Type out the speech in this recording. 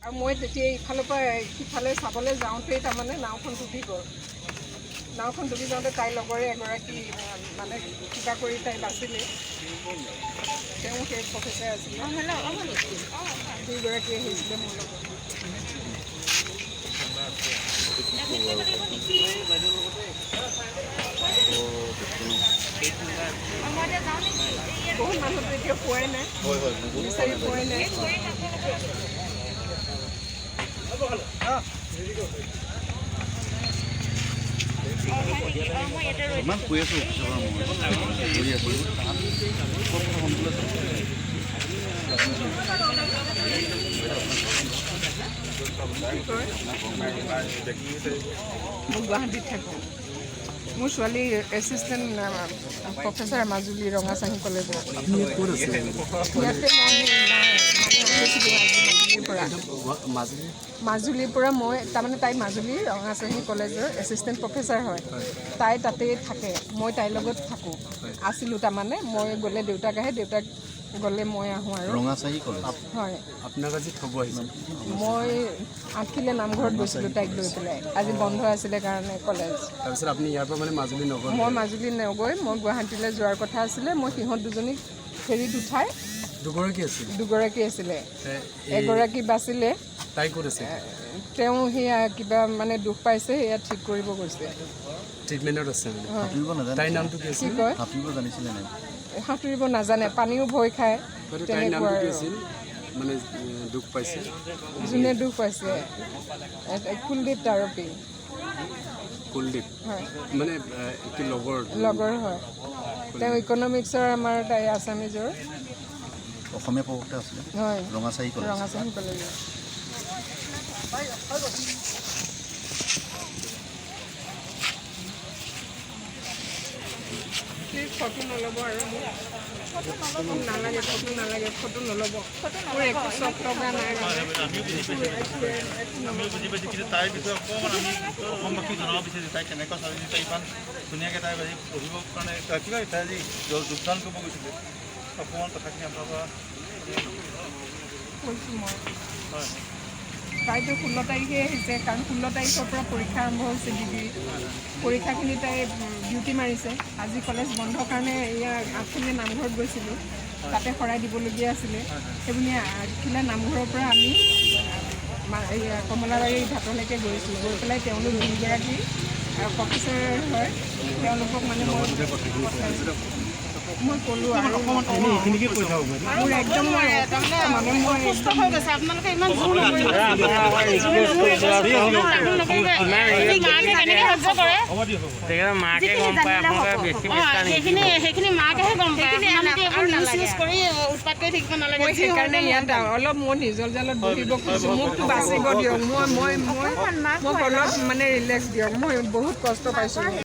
আৰু মই তেতিয়া ইফালৰ পৰা সিফালে চাবলৈ যাওঁতেই তাৰমানে নাওখন ডুবি গ'ল। নাওখন ডুবি যাওঁতে তাইৰ লগৰে এগৰাকী মানে কিবা কৰি তাই বাচিলে। তেওঁ সেই প্ৰফেচাৰ আছিলে। দুয়োগৰাকী আহিছিলে মোৰ লগত। বহুত মানুহটো এতিয়া পোৱাই নাই, বিচাৰি পোৱাই নাই। ইমান কৈ আছোঁ অফিচৰ পৰা, মই কৰি আছোঁ। কি কয়, মই গুৱাহাটীত থাকোঁ। মোৰ ছোৱালী এছিষ্টেণ্ট প্ৰফেচাৰ মাজুলী ৰঙাচাহী কলেজৰ। ক'ত আছে? ইয়াতে মই নাই, মানে আহিছিলোঁ আজি মাজুলীৰ পৰা। মাজুলী? মাজুলীৰ পৰা মই তাৰমানে তাই মাজুলী ৰঙাচাহী কলেজৰ এছিষ্টেণ্ট প্ৰফেচাৰ হয়। তাই তাতেই থাকে, মই তাইৰ লগত থাকোঁ, আছিলোঁ। তাৰমানে মই গ'লে দেউতাক আহে, দেউতাক গ'লে মই আহোঁ আৰু। ৰঙাচাহী কলেজ? হয়। আপোনাক আজি থ'ব আহিছে? মই আঠখিলা নামঘৰত গৈছিলোঁ তাইক লৈ পেলাই, আজি বন্ধ আছিলে কাৰণে কলেজ। তাৰপিছত আপুনি ইয়াৰ পৰা মানে মাজুলী নগৰ? মই মাজুলী নগৈ মই গুৱাহাটীলৈ যোৱাৰ কথা আছিলে। মই সিহঁত দুজনীক ফেৰীত উঠাই। দুগৰাকী আছিল? দুগৰাকী আছিলে। এই এগৰাকী বাচিলে। তাই ক'ত আছে? তেওঁ সেয়া কিবা মানে দুখ পাইছে, সেয়া ঠিক কৰিব গৈছে। ট্ৰিটমেণ্টত আছে মানে? সাঁতুৰিব নাজানে? তাইৰ নামটো কি কি আছিল? কয়? সাঁতুৰিব জানিছিলে নাই? সাঁতুৰিব নাজানে, পানীও ভয় খায়। হয়তো তাইৰ তেনেকুৱা নামটো কি আৰু। আছিল, মানে দুখ পাইছে? যোনে দুখ পাইছে, কুলদীপ তাৰপী। কুলদীপ? হয়। মানে কি লগৰ? লগৰ হয়। তেওঁ ইকনমিক্সৰ, আমাৰ তাই আছামিজৰ। অসমীয়া প্ৰবক্তা আছিলে? হয়। ৰঙাচাহী কলেজ? ৰঙাচাহী কলেজৰ। প্লিজ ফটো নল'ব আৰু। মোক নালাগে, ফটো নালাগে, ফটো নল'ব। মোৰ একো চখ লগা নাই মানে। একো নল'ব। আমিও বুজি পাইছোঁ, কিন্তু তাইৰ বিষয়ে অকণমান আমি অসমবাসীক জনাব বিচাৰিছোঁ, তাই কেনেকুৱা ছোৱালী, তাই ইমান ধুনীয়াকৈ তাই আজি পঢ়িবৰ কাৰণে কিবা তাই আজি যোগদান কৰিব গৈছিলে। অকণমান কথাখিনি আপোনাৰ পৰা। কৈছোঁ মই। হয়। তাইতো 16 তাৰিখে আহিছে, কাৰণ 16 তাৰিখৰ পৰা পৰীক্ষা আৰম্ভ হৈছে ডিগ্ৰী পৰীক্ষাখিনি। তাই ডিউটি মাৰিছে। আজি কলেজ বন্ধ কাৰণে এয়া আঠখেলীয়া নামঘৰত গৈছিলোঁ, তাতে শৰাই দিবলগীয়া আছিলে। সেইবুলি আঠখিলা নামঘৰৰ পৰা আমি এইয়া কমলাবাৰী ঘাটলৈকে গৈছোঁ। গৈ পেলাই তেওঁলোক দুয়োগৰাকী প্ৰফেচাৰ হয়, তেওঁলোকক মানে মই পঠাইছোঁ। মই ক'লোঁ আৰু মোৰ একদম মই অসুস্থ, মানে মই অসুস্থ হৈ গৈছে। আপোনালোকে ইমান জোৰ নকৰিব, জোৰ নকৰিব। মাকে কেনেকে সহ্য কৰে? মাকে গম পায়, আপোনালোকে বেছি বিশ্বাস। সেইখিনি মাকেহে গম পায়। আপোনালোকে এইবোৰ নিউজ চিউজ কৰি উৎপাত কৰি থাকিব নালাগে। মই সেইকাৰণে ইয়াত অলপ মই নিজৰ জালত বহিব খুজিছোঁ। মোকতো বাচিব দিয়ক। মই মই মই মোক অলপ মানে ৰিলেক্স দিয়ক। মই বহুত কষ্ট পাইছোঁ।